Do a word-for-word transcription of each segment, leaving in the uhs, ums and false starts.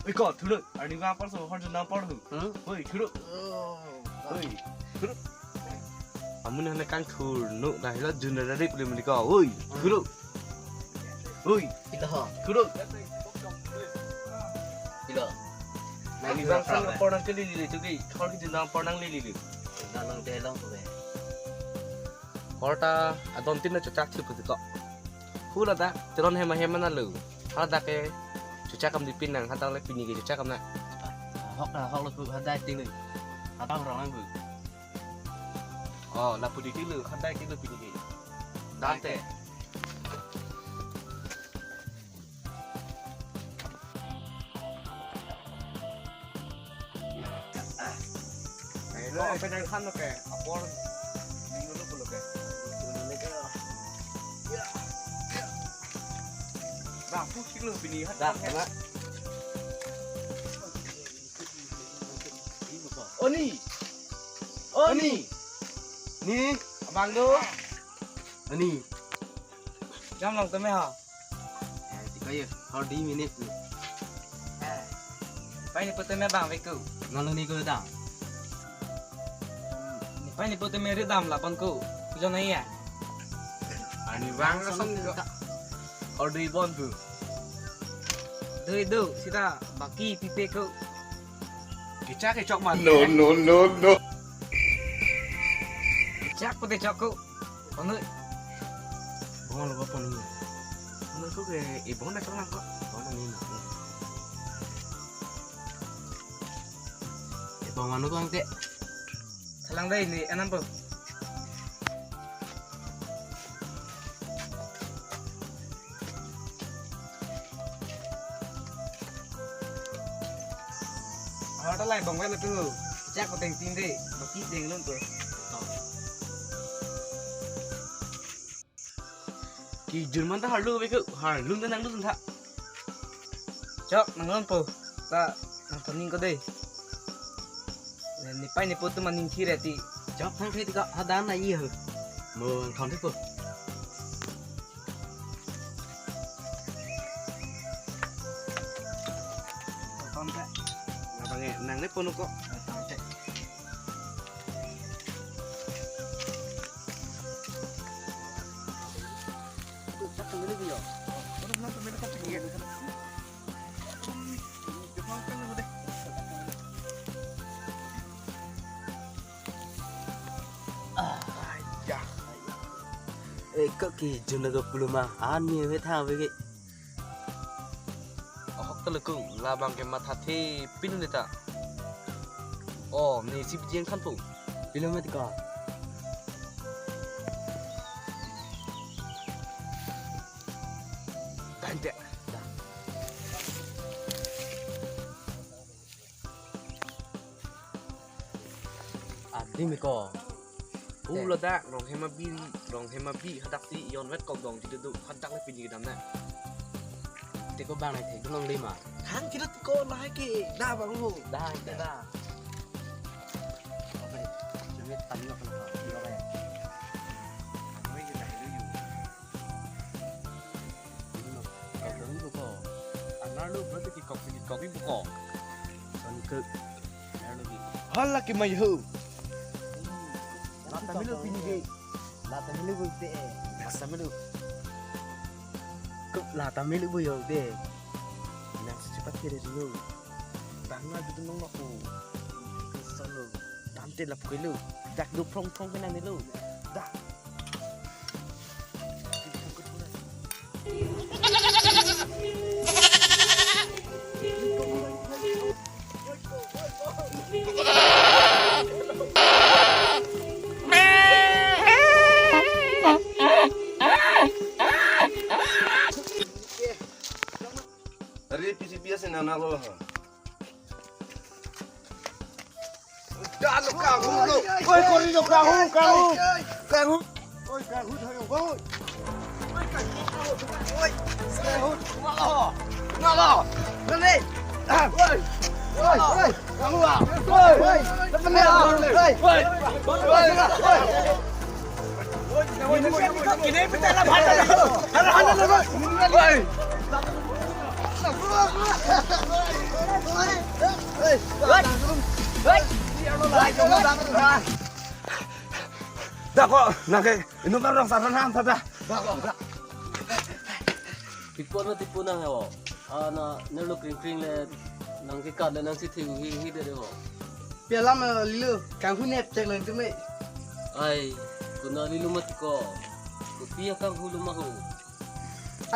Oi ko, thuruk. Arnivang apor so, hor jun apor thu. Hmm? Oi, thuruk. Oh. Oi, thuruk. Amun hana kang thur, no, dah hilo jun dari puli muli ko. Oi, thuruk. Oi. Hilo ho. Thuruk. Hilo. Arnivang sang apor nangkelele tu ke, hor ke jun apor nanglele. Nang nang telong tu ke. Hor ta adon tin na chechak thip ko. Hula ta, teron hem hem na lo. Hala ta ke chechak kam di pin nang, hadak le pini ke chechak kam na. Hok na, hok lo pu, hadak tin lo. Hadak rong lang pu. Oh, lapu di tin lo, hadak tin lo pini ke. Dante. Ko apen nang khan lo ke, apor ding lo pulo ke. Dah, pu kilo pini hat. Dah, kena. Oni. Oni. Ni, abang do. Oni. Jam long tame ha. Eh, ti kayo, hor di minute ni. Eh, pai ni putu me bang veku. Nalo ni ko dam. Ni pai ni putu me ri dam la pon ku. Kujon ai ya. Arnivang ka son ko. Hor di bon tu. Dui du, sita baki pipe ku. Kechak kechok man. No, no, no, no. Chak pute chok ku. Ono. Bong lo ba pon ni. Ono ko ke, eh, bong na chok nang ko. Bong na ni na. Eh, bong ano ko angte. Salang dai ni, anam po. Hor ta lai bong ven tu. Chak ko teng tin de, baki teng lun tu. Ki jun man ta harlu ve ko, harlu ta nang lun tha. Chok, nang lun po. Ta nang paning ko de. Ni pai ni po tu maning thi re ti. Chok, thang thi ti ko, hadan na i ho. Mo thon thi po. Thon the. Nang bang e, nang le ponu ko. Thon the. Ah, ya. Eh, ko ki jun na do pulo ma, ani ve tha ve ke. Ahok ta le ko, labang ke matha the pin ni ta. Oh, ni si bijeng than po. Pilo met ko. Bante. Adim ko. Hu ladak, Ronghem abi, Ronghem abi, hadak si, yon vet kok dong, ti do, hadak le pini kedam na. Ti ko bang nai thek, dun long lima. Hang kilo ti ko, nai ke, da bang ho. Da, da, da. Oke, cumi tanya apa, oke. Oke, kita dulu yuk. Kok dong ko. Anar lo berarti ki kok, ki kok ibu ko. Son ke. Anar lo ki. Hala ki mai ho. Lata milo pini ke. Lata milo bu te. Lata milo. Kok lata milo bu yo de. Nang secepat kiri dulu. Tanggal gitu nong aku. Kesal lo. Tante lap kilo. Dak do prong prong kena ni lo. Dak. Ari P C P S na na lo. Dah lo kanghu lo. Oi, kori lo kanghu, kanghu. Kanghu. Oi, kanghu thayo, oi. Oi, kanghu. Oi. Kanghu. Ngalo. Ngalo. Nani? Ah. Oi. Oi, oi. Kanghu ah. Oi. Oi. Lepas ni ah. Oi. Oi. Oi. Oi. Oi. Oi. Dako, nangke, inut nang rong saran ham tata. Dako, dako. Tipo na tipo nang ya, wo. Ana nerlo kring kring le, nangke kat le nangsi thing hi hi de de, wo. Pialam, eh, lilo, kanghu nep chek lang tu me. Ai, kuna lilo mat ko. Kopi akanghu lo ma ho.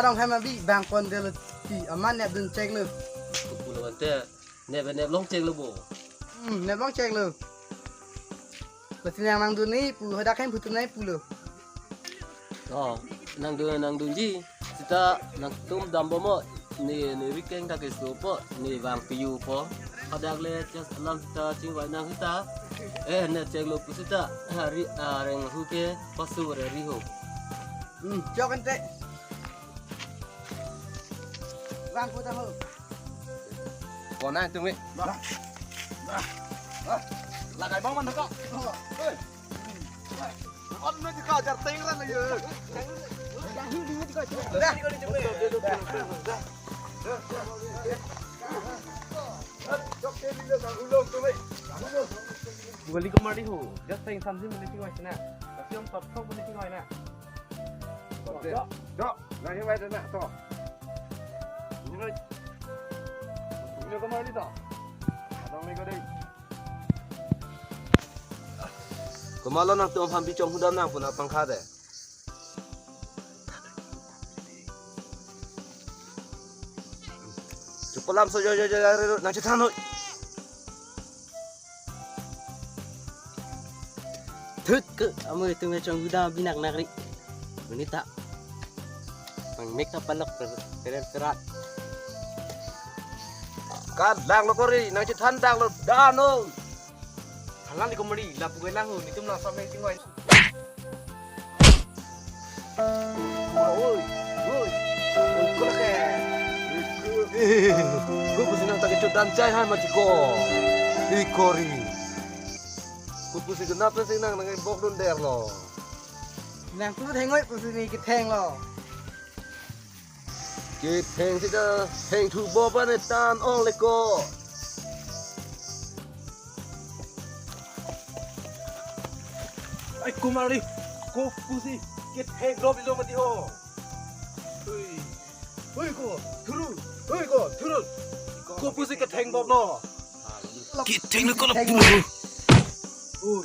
Arong hai ma bi bang pon de lo ti, aman nep dun chek lo. Kopulo ante, nep nep long chek lo bo. Hmm, nep long chek lo. Lasi nang nangdun ni pu, hadak hem phutu nai pulo. Oh, nangdun nangdunji. Sita nangtum dam bo mo. Ne ne rikeng dak keso po. Ne vang piu po. Hadak le just alam sita chingvai nang sita. Eh, ne chek lo pu sita. Hari areng hu ke pasu re ri ho. Hmm, chok ante. Vang pu ta ho. Pon nang tung we. Lagai bang man ka. Hei. On me ka jar teng ran le. Goli ko mari ho. Just teng samsi mali tingwai sina. Tapi om top top mali tingwai na. Dok, dok, lagi wai na to. Ini, ini ko mari to. Adong ni ko dei. Komatlo nangtum aphan bichong hudam nang puna pangkha de. Chupolam so jo jo jo jo nang chethan noi. Thut ke amo itum chong hudam binak nakri. Bunita. Pangmek ta palok per per perat. Kan dang lo kori nang chethan dang lo dano. Halang di komedi lapu ke nang ho nitum nang sampai tingwai. Oi, oi, oi, kola ke. Ko pusi nang ta kechot dan chai hai mati ko. Ikori. Ko pusi kenapa sih nang nang bok dun der lo. Nang tu thengoi pusi ni ketheng lo. Ketheng sita thengthu bo pa ne tan ong le ko. Ai kumari, ko pusi ketheng lo bilo mati ho. Hui. Hui ko, thuru. Hui ko, thuru. Ko pusi ketheng bom no. Ketheng lo ko lapu. Hui.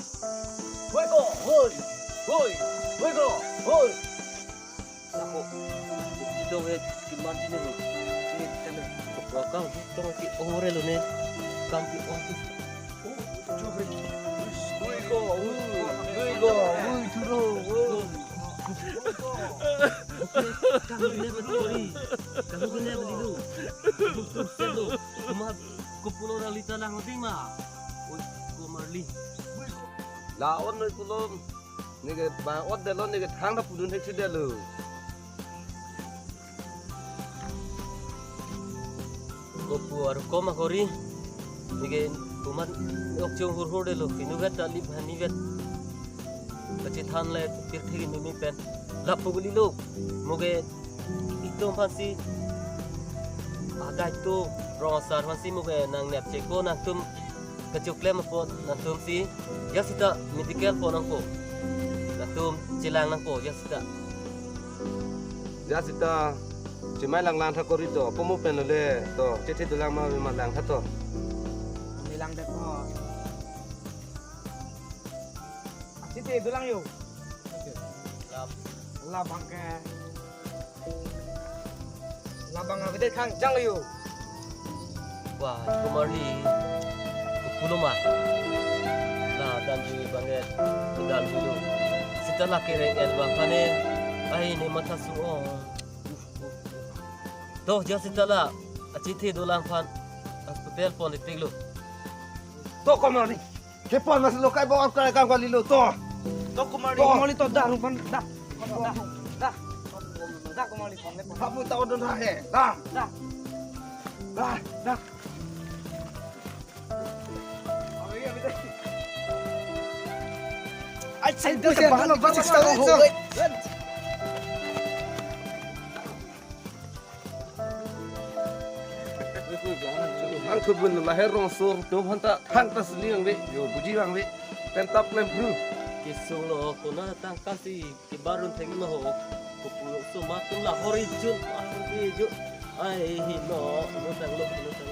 Hui ko, hui. Hui. Hui ko, hui. Ako, ito he, kiman din he. Ini tene, ko ka, ito ki ore lo ne. Kam ki ong tu. Ui ko, ui, ui ko, ui thuro, ui. Kamu kena beli, kamu kena beli lu. Kamu terus lu. Cuma kupulo orang lita nang ding ma. Ui, ko Marli. Laon noi pulo. Neke bang ot delo neke thang ta pudun thek si delo. Kopu aru koma kori. Neke kuman ok chung hur hur delo. Kinu vet ta lip hani vet. Kachethan le pirthe kimi pen. Lapu guli lo. Moke itum aphansi. Agai tu rong asar aphansi moke nang nep cheko nangtum. Kachoklem apot nangtum si, ya sita medical po nangpo. Nangtum chelang nangpo, ya sita. Ya sita, chemai lang lang tha kori to, pomo pen le to, chethe dolang ma ma lang tha to. Kami lang det po. Chethe dolang yo. Lap. Labang ke. Labang avedet khang jang yo. Wah, ko Marli. Kupulo ma. La, dan ju bang et. Dan ju lo. Sita la kere et bang kane. Ai ne matha su ong. Toh, ja sita la. Achethe dolang aphan. Hospital pon ipik lo. Toh, ko Marli. Kepon mas lo kai bawang kai kang kali lo to. To ko Marli. To. Ko Marli to da rupan da. Da. Da. Da ko Marli pon le pon. Kamu tahu dong ha he. Da. Da. Da. Da. Ai, ai, sendal bisa, terbang, kalau bisa, bisa, tahu, bisa. Wait. Thubun lahai rongso atum aphanta thangta sili vangve, yo buji vangve. Pentap klem bru. Kesung lo kona tangka si kebarun theng ma ho. Kupu so ma tum la hori jun, hori jun. Ai hi no, no tang lo, no tang